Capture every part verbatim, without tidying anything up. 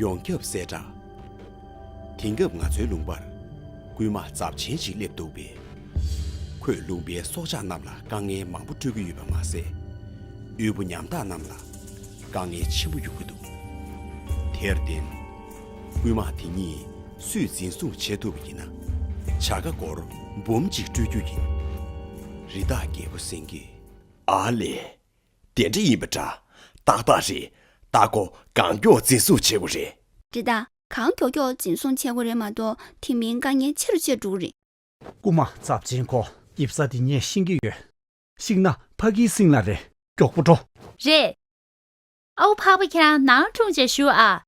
ཡོངས་ཁྱབ་གསལ་བསྒྲགས། དེང་སྐབས་ང་ཚོའི་ལུང་པར་རྐུན་མ་ཚབས་ཆེན་ཞིག་སླེབས་འདུག་པས། ཁོས་ལུང་པའི་སྲོག་ཆགས་རྣམས་ལ་དཀའ་ངལ་མང་པོ་སྤྲོད་ཀྱི་ཡོད་པ་མ་ཟད། དབུལ་པོ་ཉམ་ཐག་རྣམས་ལ་དཀའ་ངལ་ཆེན་པོ་ཡོང་གི་འདུག་དེར་བརྟེན། རྐུན་མ་དེ་གཉིས་སུས་འཛིན་བཟུང་བྱེད་ཐུབ་པ་ཡིན་ན། བྱ་དགའ་སྒོར་འབུམ་གཅིག་སྤྲོད་རྒྱུ་ཡིན། རི་དྭགས་རྒྱལ་པོ་སེང་གེས། ཨ་ལེ། དེ་འདྲ་ཡིན་པ་འདྲ། ཏག་ཏག་རེད། ད་ཁོ་གང་མགྱོགས་འཛིན་བཟུང་བྱེད་དགོས་རེད། རེད་ད། གང་མགྱོགས་མགྱོགས་འཛིན་བཟུང་བྱེད་དགོས་རེད་མ་གཏོགས། དེ་མིན་དཀའ་ངལ་ཆེ་རུ་ཆེ་འགྲོ་གི་རེད། རྐུན་མ་ཚབས་ཆེན་ཁོ་ཡིབ་ས་དེ་ངས་ཤེས་ཀྱི་ཡོད། ཤིག་ན་ཕ་གིའི་སིང་ལ་རེད། མགྱོགས་པོ་འགྲོ། རེད། ཨའུ་ཕག་པ། ཁྱེད་རང་ནང་འཁྲུངས་བྱས་བཞུགས་ཨ།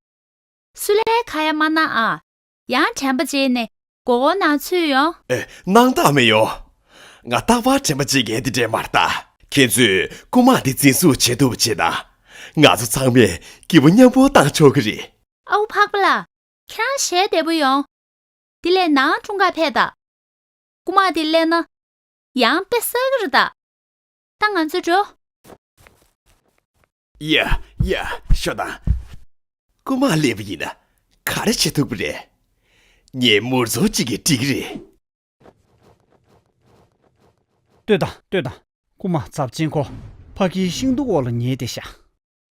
སུ་ལའི་ཁ་ཡ་མ་གནང་ཨ། ཡང་དྲན་པ་བརྗེད་ནས་མགོ་སྐོར་ནང་ཚུད་ཡོང་། ཨེ། སྣང་དག་མི་ཡོང་། ང་རྟག་པར་དྲན་པ་བརྗེད་མཁན་དེ་འདྲས་མ་རེད་ད། ཁྱེད་ཚོས་རྐུན་མ་འདི་འཛིན་བཟུང་བྱེད་ཐུབ་པ་བྱེད་དང་། ང་ཚོ་ཚང་མས་སྐྱིད་པོ་མཉམ་པོ་བཏང་ཆོག་གི་རེད། ཨའུ་ཕག་པ་ལགས། ཁྱེད་རང་ཞལ་བདེ་པོ་ཡོང་། དེ་ལས་ནང་འཁྲུངས་གར་ཕེབས་དང་། རྐུན་མ་དེ་སླེབས་ན། ཡང་དཔེ་བསགས་ཀྱི་རེད་ད། ད་ང་ཚོ་འགྲོ། ཡ། ཡ། ཤོག་དང་། རྐུན་མ་སླེབས་པ་ཡིན་ན་ག་རེ་བྱེད་ཐུབ་ཀྱི་རེད། ངས་མུར་ཚོང་གཅིག་གིས་འགྲིག་གི་རེད། ལྟོས་དང་། ལྟོས་དང་། རྐུན་མ་ཚབས་ཆེན་ཁོ་ཕ་གིའི་ཤིང་སྡོང་འོག་ལ་ཉལ་བསྡད་ཤག་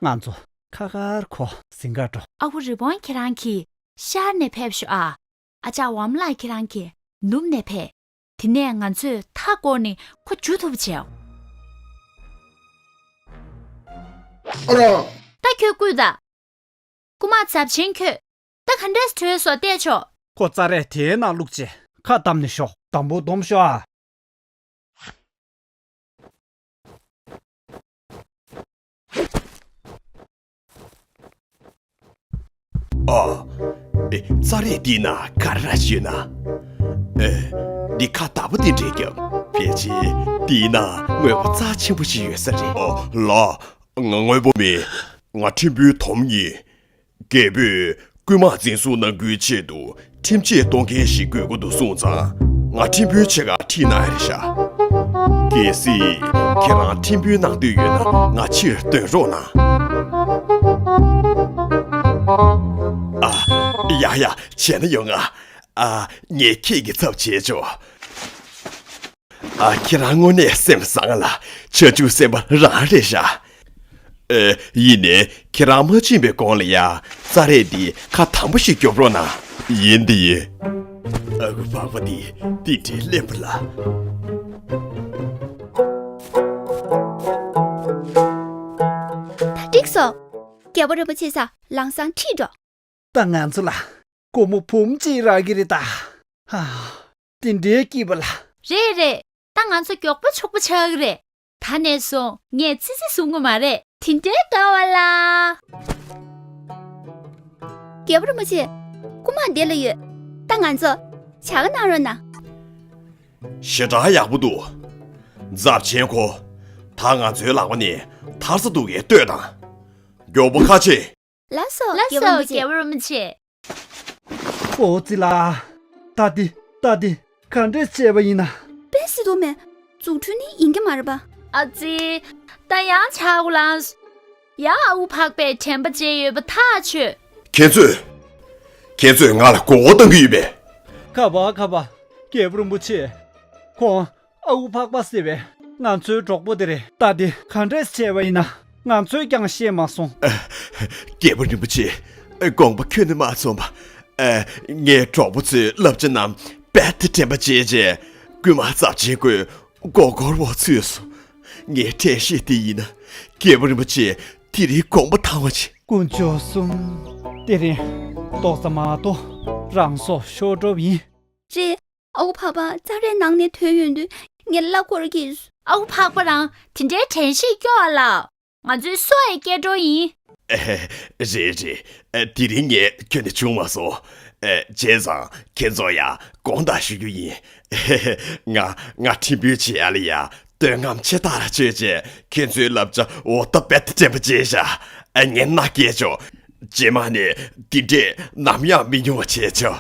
ང་ཚོ་ཁ་ཁར་ཁོ་ཟིན་གར་འགྲོ། ཨ་ཁུ་རི་བོང་། ཁྱེད་རང་གིས་ཤར་ནས་ཕེབས་ཤོག་ཨ། ཨ་ཅག་ཝམ་ལགས། ཁྱེད་རང་གིས་ནུབ་ནས་ཕེབས། དེ་ནས་ང་ཚོས་མཐའ་བསྐོར་ནས་ཁོ་འཇུ་ཐུབ་པ་བྱེད། ཨ་རོ། ད་ཁྱོད་བསྐུལ་དང་། རྐུན་མ་ཚབས་ཆེན་ཁྱོད། ད་ག་འདྲས་བྲོས་སོང་བལྟས་ཆོག་ཁོ་རྩྭ་རས་དེའི་ནང་བླུགས་བྱས་ཁ་བསྡམས་ནས་ཤོག་དམ་པོ་སྡོམ་ཤོག་ཨ། ཨ། ཨེ། རྩྭ་རས་འདིའི་ནང་ག་རེ་ར་ཞིག་ཡོད་ན། ཨེ། འདི་ཁ་བརྡ་པོ་འདི་འདྲས་རྒྱབ། ཕལ་ཆེར་འདིའི་ནང་དངོས་པོ་རྩ་ཆེན་པོ་ཞིག་ཡོད་ས་རེད། ཨ་ལགས། ང་དངོས་པོ་མིན། ང་ཁྲིམས་དཔོན་དོམ་ཡིན། རྒྱལ་པོས་རྐུན་མ་འཛིན་བཟུང་གནང་རྒྱུའི་ཆེད་དུ་ཁྲིམས་ཆད་གཏོང་མཁན་ཞིག་དགོས་ཀྱི་འདུག་གསུངས་ཙང་། ང་ཁྲིམས་དཔོན་ཆེད་ཁར་ཁྲིད་གནང་ཡ་རེད་ཤག་གལ་སྲིད་ཁྱེད་རང་ཁྲིམས་དཔོན་གནང་འདོད་ཡོད་ན་ང་ཕྱིར་ཐོན་རོགས་གནང་། ཨ། ཡ་ཡ། བྱས་ན་ཡོང་ང་། ཨ། ངས་ཁྱེད་ཀྱི་ཚབ་བྱས་ཆོག་ཨ། ཁྱེད་རང་དངོས་གནས་སེམས་བཟང་ལ། ཆ་འཇུག་སེམས་པ་རང་རེད་ཤག་ཨེ། ཡིན་ནའི་ཁྱེད་རང་མ་ཕྱིན་པའི་གོང་ལ་ཡ། རྩྭ་རས་འདི་ཁ་དམ་པོ་ཞིག་རྒྱོབ་རོགས་གནང་། ཡིན་དེ་ཡིན། ཨ་ཁུ་ཕག་པ་འདི་འདི་འདྲའི་གླེན་པ་ལ། ད་འགྲིག་སོང་། རྒྱལ་པོ་རིན་པོ་ཆེ་ས་ལམ་སང་ཁྲིད་འགྲོ། ད་ང་ཚོ་ལ་སྒོར་མོ་འབུམ་གཅིག་རག་གི་རེད་ད། ཧ། དེ་འདྲའི་སྐྱིད་པ་ལ། རེད་རེད། ད་ང་ཚོ་མགྱོགས་པོ་ཕྱུག་པོ་ཆགས་ཀྱི་རེད། ད་ནས་བཟུང་ངས་ཙི་ཙི་བཟུང་གི་མ་རེད། དེ་འདྲའི་དགའ་བ་ལ། རྒྱལ་པོ་རིན་པོ་ཆེ། རྐུན་མ་འདི་ལ་ཡོད། ད་ང་ཚོ་བྱ་དགའ་གནང་རོགས་གནང་། ཞེ་དྲག་ཡག་པོ་འདུག་ཚབས་ཆེན་ཁོ། ད་ང་ཚོའི་ལག་པ་ནས་ཐར་ས་འདུག་གས་ལྟོས་དང་། མགྱོགས་པོ་ཁ་ཕྱེ། ལགས་སོ། ལགས་སོ། རྒྱལ་པོ་རིན་པོ་ཆེ། རྒྱལ་པོ་རིན་པོ་ཆེ། ཨོ་ཙི་ལ། ད་འདི། ད་འདི་ག་འདྲས་བྱས་པ་ཡིན་ན། དཔེ་སྲིད་དོ་མེད། རྫུ་འཕྲུལ་ནི་ཡིན་གྱི་མ་རེད་པ། ཨ་ཙི། ད་ཡང་ཆག་སྒོ་ལངས། ཡ། ཨའུ་ཕག་པས་དྲན་པ་བརྗེད་ཡོད་པ་ཐག་ཆོད། ཁྱེད་ཚོས། ཁྱེད་ཚོས་ང་ལ་མགོ་སྐོར་གཏོང་གི་ཡོད་པས། ཁ་པ། ཁ་པ། རྒྱལ་པོ་རིན་པོ་ཆེ། ཁོང་ཨའུ་ཕག་པ་ཟེར་བས་ང་ཚོའི་གྲོགས་པོ་དེ་རེད། ད་དེ་ག་འདྲས་བྱས་པ་ཡིན་ན་ང་ཚོས་ཀྱང་ཤེས་མ་སོང་། རྒྱལ་པོ་རིན་པོ་ཆེ། དགོངས་པ་ཁྱོན་ནས་མ་ཚོམས་པ། ངའི་གྲོགས་པོ་ཚོའི་བསླབ་བྱ་རྣམས་རྦད་དེ་དྲན་པ་བརྗེད་རྗེས་རྐུན་མ་ཚབས་ཆེན་ཁོས་མགོ་སྐོར་འོག་ཚུད་སོང་། ངའི་དྲན་ཤེས་དེ་ཡིན་ན་རྒྱལ་པོ་རིན་པོ་ཆེ་དེ་རིང་དགོངས་པ་དྭངས་པ་བྱེད། དཀོན་མཆོག་གསུམ། དེ་རིང་ཏོག་ཙམ་མ་གཏོགས་རང་སྲོག་ཤོར་འགྲོ་བ་ཡིན། རེད། ཨའུ་ཕག་པ་རྩྭ་རའི་ནང་ནས་ཐོན་ཡོང་དུས་ངས་གླ་འཁོར་གྱིས། ཨའུ་ཕག་པ་རང་དེ་འདྲའི་དྲན་ཤེས་སྐྱོ་བ་ལ། ང་ཚོའི་སྲོག་ཡི་སྐྱེལ་འགྲོ་ཡིན། རེད་རེད། དེ་རིང་ངས་ཁྱོན་ནས་བྱུང་མ་སོང་། བྱས་ཙང་ཁྱེད་ཚོ་ཡ་དགོངས་དག་ཞུ་རྒྱུ་ཡིན། ང་ང་ཁྲིམས་དཔོན་བྱེད་ཡ་ལ་ཡ་འདོད་རྔམ་ཆེ་ཐག་ཆོད་བྱས། ཁྱེད་ཚོའི་བསླབ་བྱ་འོ་ད་རྦད་དེ་དྲན་པ་བརྗེད་བཞག་ངས་མནའ་སྐྱེལ་ཆོག་རྗེས་མ་ནས་འདི་འདྲས་ནམ་ཡང་མི་ཉུང་བ་བྱས་ཆོག